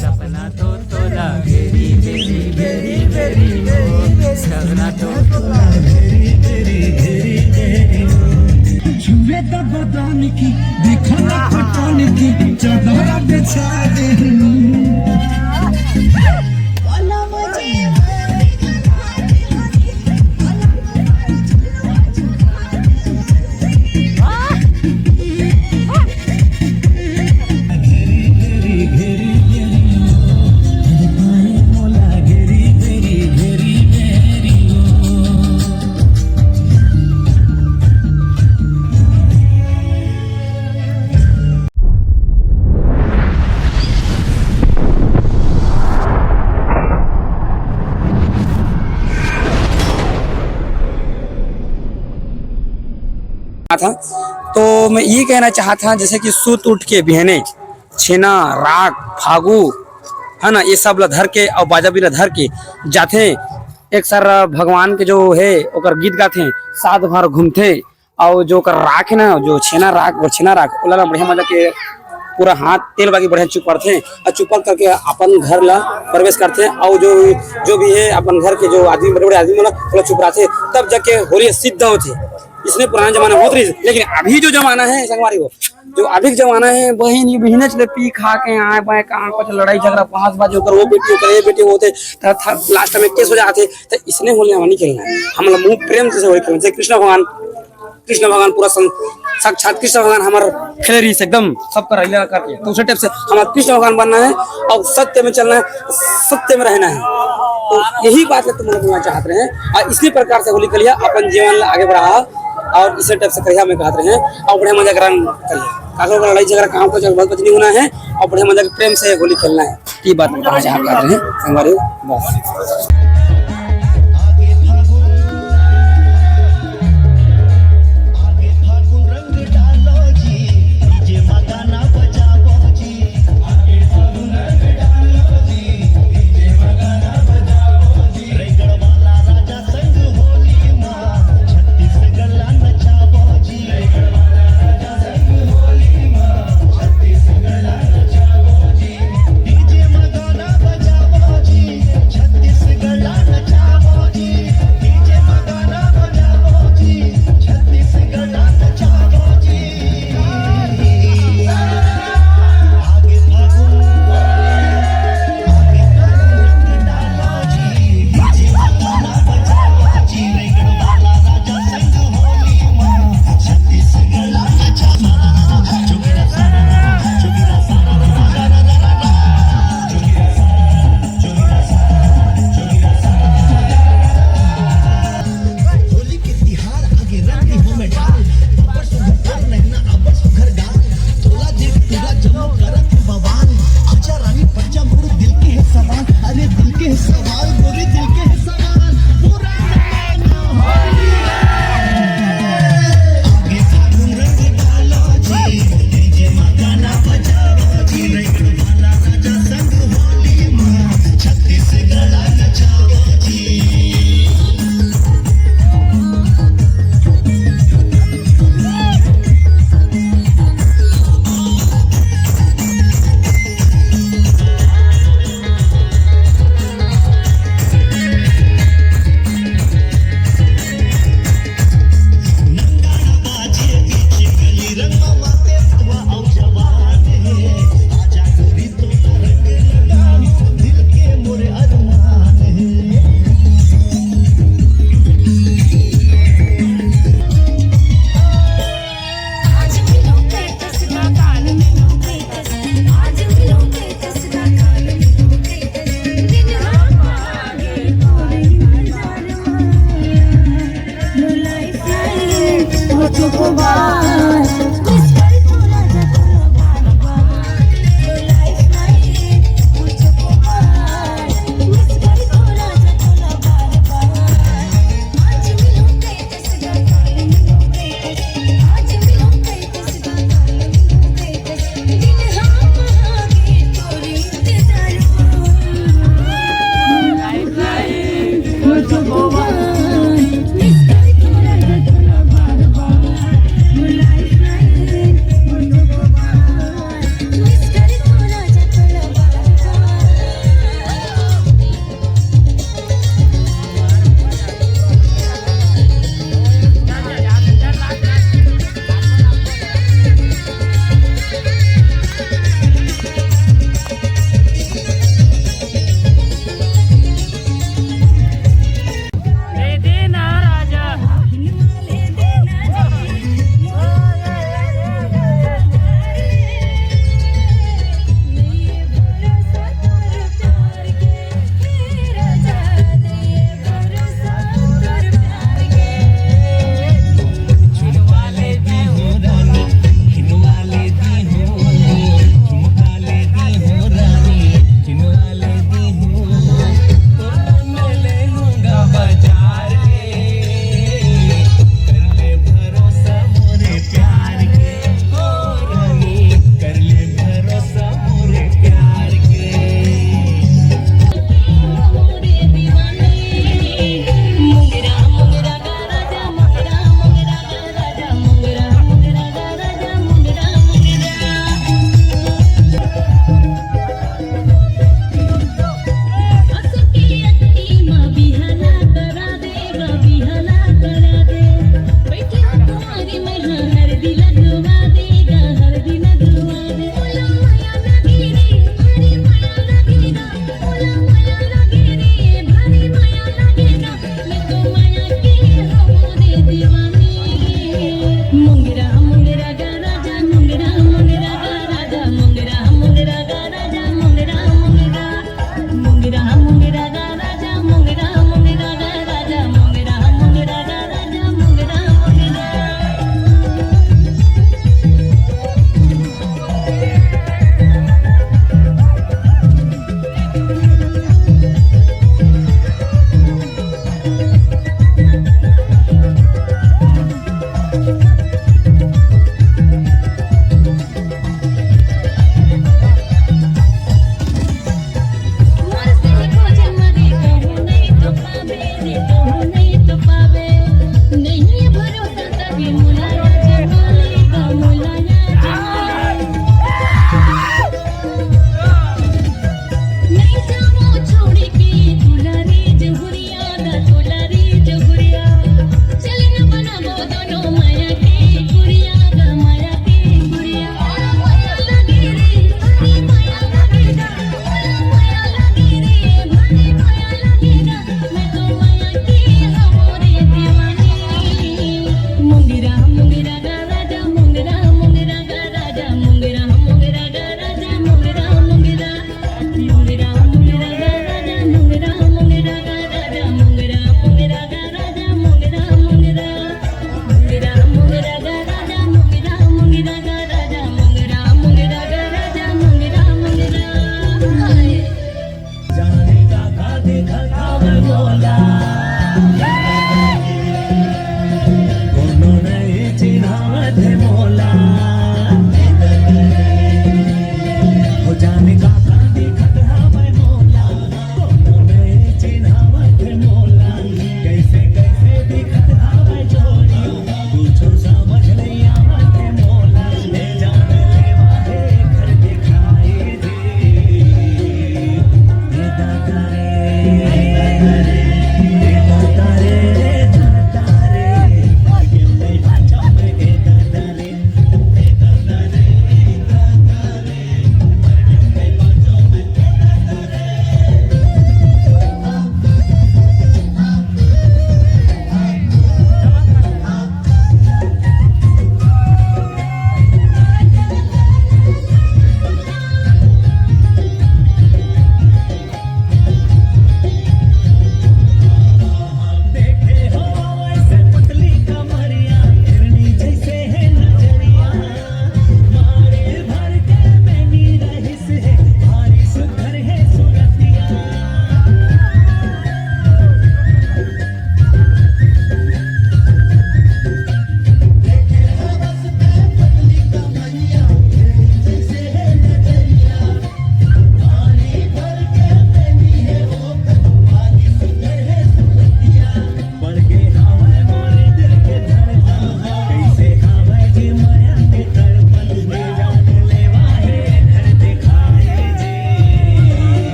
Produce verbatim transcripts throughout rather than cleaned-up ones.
सपना तो तोला बेरी बेरी बेरी बेरी ओ, सपना तो तोला बेरी बेरी बेरी बेरी ओ। छुए तो बदन की, देखो ना पटान की, चादर बिछा दे। था। तो मैं ये कहना चाहत था, जैसे कि सुत उठ के बिहने छेना, राख, फागू, है ना, ये सब ला धर के और बाजा भी ला धर के जाथे। एक सर भगवान के जो है ओकर गीत गाथे, सात भर घूमथे, और जो ओकर राख है ना, जो छेना राख, वो छेना राख, ओला ना बढ़िया मतलब के पूरा हाथ तेल बाकी बढ़िया चुपड़थे, और चुपड़ करके अपन घर ला प्रवेश करथे, और जो, जो भी है अपन घर के जो आदमी, बड़े बड़े आदमी मन ला, ओला चुपड़ाथे, तब जाके होली सिद्ध होथे। इसने पुराना जमाना बहुत रही, लेकिन अभी जो जमाना है संगवारी हो, जो अभी के जमाना है, बहिन ही बहिनच ले पी खा के आए बाए, कहाँ कुछ लड़ाई झगड़ा, पाँच बाजे ओकर वो बेटी, ओकर ये बेटी होते, त, त लास्ट में केस हो जाते। तो इसने होली हमें नहीं खेलना है, हम लोग मुंह प्रेम से होली खेलना। जैसे कृष्ण भगवान, कृष्ण भगवान पूरा सं-, साक्षात कृष्ण भगवान हमार खेले रही एकदम सबका रैला करके, तो उसी टाइप से हमारा कृष्ण भगवान बनना है और सत्य में चलना है, सत्य में रहना है। तो यही बात है तुम लोग बोलना चाहते हैं, और इसी प्रकार से होली खेलिया, अपन जीवन ला आगे बढ़ा, और इसी टाइप से करिया मैं कहत रहे, और बढ़िया मजा करा करिया। काको का लड़ाई झगड़ा काम को जब बहुत नहीं होना है, और बढ़िया मजा के प्रेम से होली खेलना है। ये बात मैं कहना चाह कहत रहे संगवारी, बस।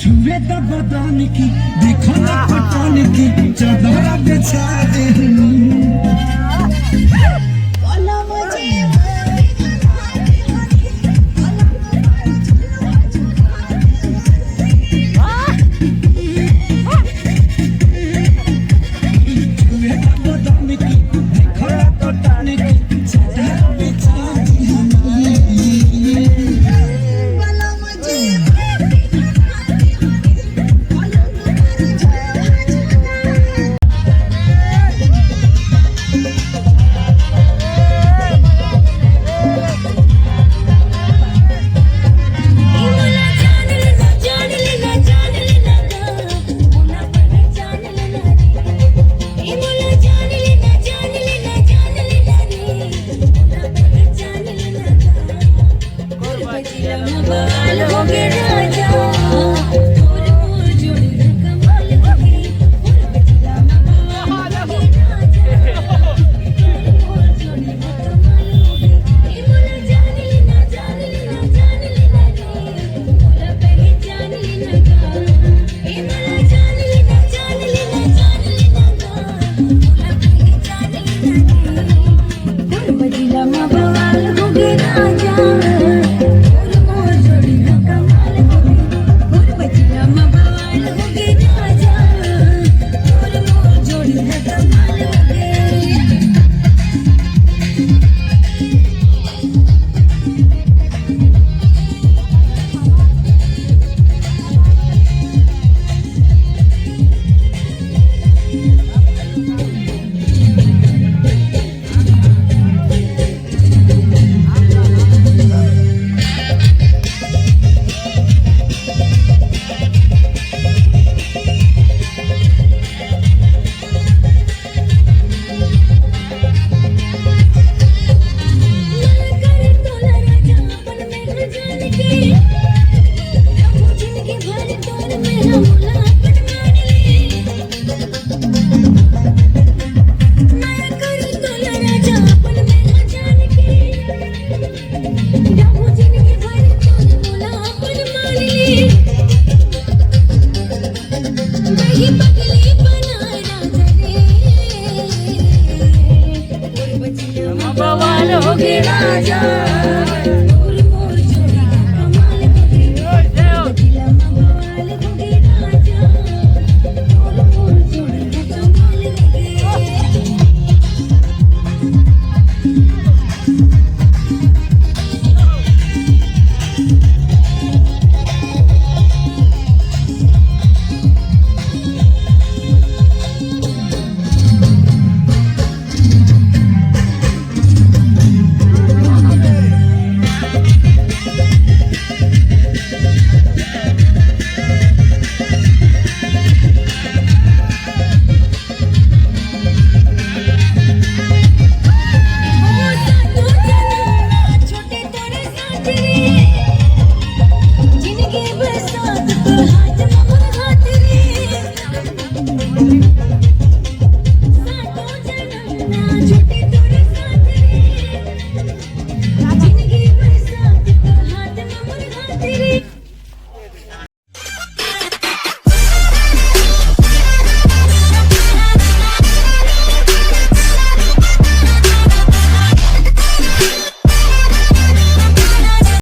छुए तो बदन की, देखो ना पटन की, चादर बिछा दे।